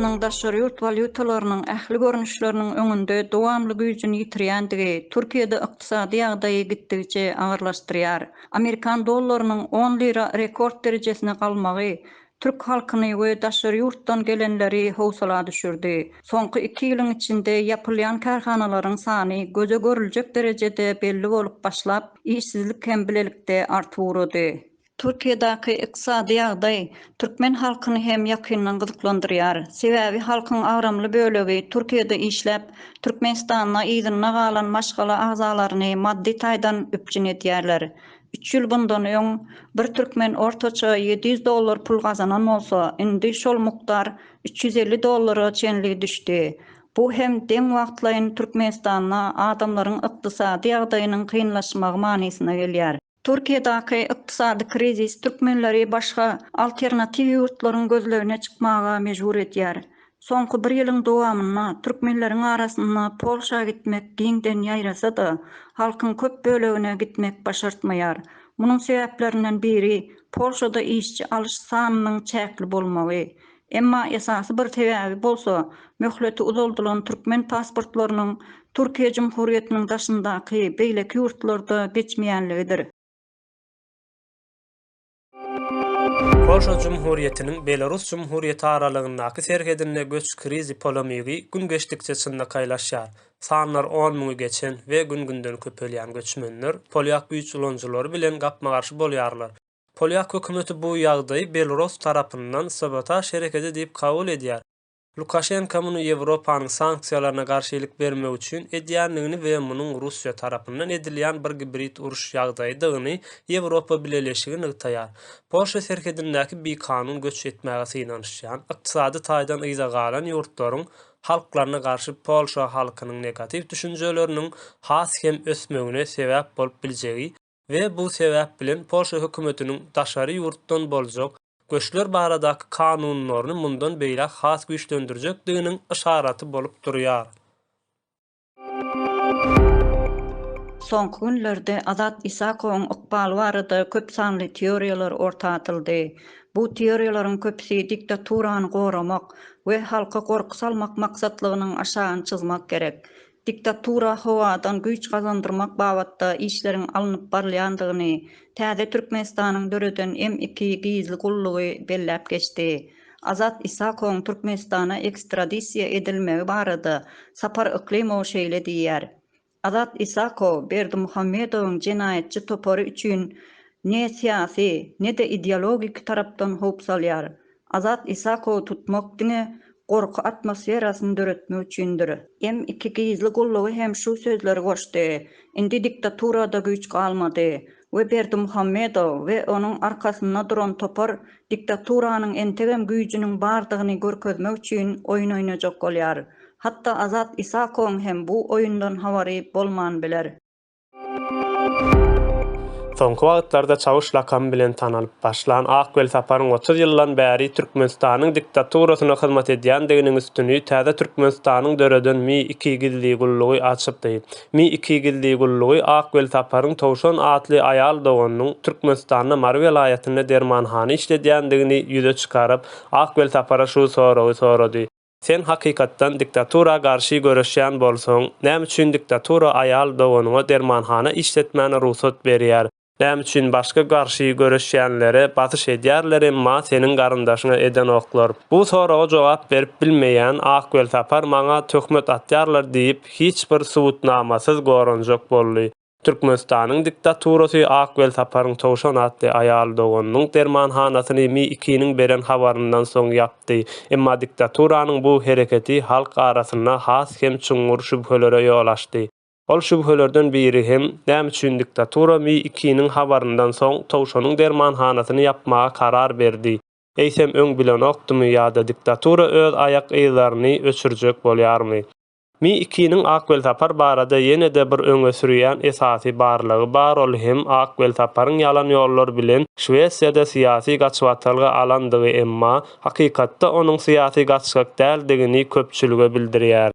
lirasynyň daşary ýurt walýutalarynyň ähli görnüşleriniň öňünde dowamly güýjüni ýitirýändigi Türkiýede ykdysady ýagdaýy gitdigiçe agyrlaşdyrýar. Amerikan dollarynyň on lira rekord derejesine galmagy türk halkyny we daşary ýurtdan gelenleri howsala düşürdi. Soňky iki ýylyň içinde ýapylýan kärhanalaryň sany göze görüljek derejede belli bolup başlap, işsizlik hem bilelikde artyp ugrady. Türkiýedäki ykdysady ýagdaý türkmen halkyny hem ýakyndan gyzyklandyrýar. Sebäbi halkyň agramly bölegi Türkiýede işläp, Türkmenistanda yzynda galan maşgala agzalaryny maddy taýdan üpjün edýärler. Üç ýyl bundan öň bir türkmen ortaça 700 dollar pul gazanan bolsa, indi şol mukdar 350 dollara çenli düşdi. Bu hem deň wagtlaýyn Türkmenistanda adamlaryň ykdysady ýagdaýynyň kynlaşmagy manysyna gelýär. Türkiýedäki ykdysady krizis türkmenleri başga alternatiw ýurtlaryň gözlegine çykmaga mejbur edýär. Soňky bir ýylyň dowamynda türkmenleriň arasynda Polşa gitmek giňden ýaýrasa-da, halkyň köp bölegine gitmek başartmaýar. Munuň sebäplerinden biri Polşada işçi alyş sanynyň çäkli bolmagy. Emma esasy bir sebäbi bolsa, möhleti uzaldylan türkmen pasportlarynyň Türkiýe Jumhuriýetiniň daşyndaky beýleki ýurtlarda geçmeýänligidir. Polşa Jumhuriýetiniň Belarus Jumhuriýeti aralygyndaky serhedinde göç krizi polemigi gün geçdikçe çynlakaýlaşýar. Sanlar on müňi geçen we gün-günden köpelýän göçmenler polýak güýç ulanyjylary bilen gapma-garşy bolýarlar. Polýak hökümeti bu ýagdaýy belrus tarapyndan sabotaž hereketi diýip kabul edýär. Lukaşenko muny Ýewropanyň sanksiýalaryna garşylyk bermek üçin edýändigini we munuň Russiýa tarapyndan edilýän bir gibrid uruş ýagdaýydygyny Ýewropa Bileleşigi nygtaýar. Polşa serhedindäki bikanun göç etmäge synanyşýan, ykdysady taýdan yza galan ýurtlaryň halklaryna garşy polşa halkynyň negatiw düşünjeleriniň has hem ösmegine sebäp bolup biljegi we bu sebäp bilen Polşa hökümetiniň daşary ýurtdan boljak göçler baradaky kanunlaryny mundan beýläk has güýçlendirjekdiginiň yşaraty bolup durýar. Soňky günlerde Azat Isakowyň ykbaly barada köp sanly teoriýalar orta atyldy. Bu teoriýalaryň köpüsi diktaturany goramak we halka gorky salmak maksatlygynyň aşagyny çyzmak gerek. Diktatura howadan güýç gazandyrmak babatda işleriň alnyp barylýandygyny täze Türkmenistanyň döreden M iki gizli gullugy belläp geçdi. Azat Isakowyň Türkmenistana ekstradisiýa edilmegi barada Sapar Yklymow şeýle diýýär, Azat Isakow Berdimuhamedowyň jenaýatçy topary üçin ne syýasy, ne-de ideologik tarapdan howp salýar. Azat Isakowy tutmak diňe gorky atmosferasyny döretmek üçindir. M iki gizli gullugy hem şu sözleri goşdy, Indi diktaturada güýç galmady we Berdimuhamedow we onuň arkasynda duran topar diktaturanyň entegem güýjüniň bardygyny görkezmek üçin oýun oýnajak bolýar. Hatda Azat Isakowyň hem bu oýundan habary bolman biler. Soňky wagtlarda Çawuş lakamy bilen tanalyp başlan Ak Welsaparyň 30 ýyldan bäri Türkmenistanyň diktaturasyna hyzmat edýändiginiň üstüni täze Türkmenistanyň döreden Mi iki gizli gullugy açypdy. Mi iki gizli gullugy Ak Welsaparyň Towşan atly aýal doganynyň Türkmenistanda Mary welaýatynda dermanhana işledýändigini ýüze çykaryp, Ak Welsapara şu soragy sorady. Sen hakykatdan diktatura garşy göreşýän bolsaň, näme üçin diktatura aýal doganyňa dermanhana işletmäne rugsat berýär? Näme üçin başga garşy göreşýänlere basyş edýärler emma seniň garyndaşyňa edenoklar? Bu soraga jogap berip bilmeýän Ak Welsapar maňa töhmet atýarlar diýip hiç bir subutnamasyz goranjak boldy. Türkmenistanyň diktaturasy Ak Welsaparyň Towşan atly aýal doganynyň dermanhanasyny Mi ikiniň beren habaryndan soň ýapdy. Emma diktaturanyň bu hereketi halk arasynda has hem çuňňur şübhelere ýol açdy. Ol şübhelerden biri hem, näme üçin diktatura Mi ikiniň habaryndan soň Towşanyň dermanhanasyny ýapmaga karar berdi? Eýsem öň bilenokdymy ýa-da diktatura öz aýak yzlaryny öçürjek bolýarmy? Mi ikiniň Ak Welsapar barada ýene-de bir öňe sürýän esasy barlygy bar ol hem Ak Welsaparyň ýalan ýollar bilen Şwesiýada syýasy gaçybatalga alandygy emma hakykatda onuň syýasy gaçgak däldigini köpçülige bildirýär.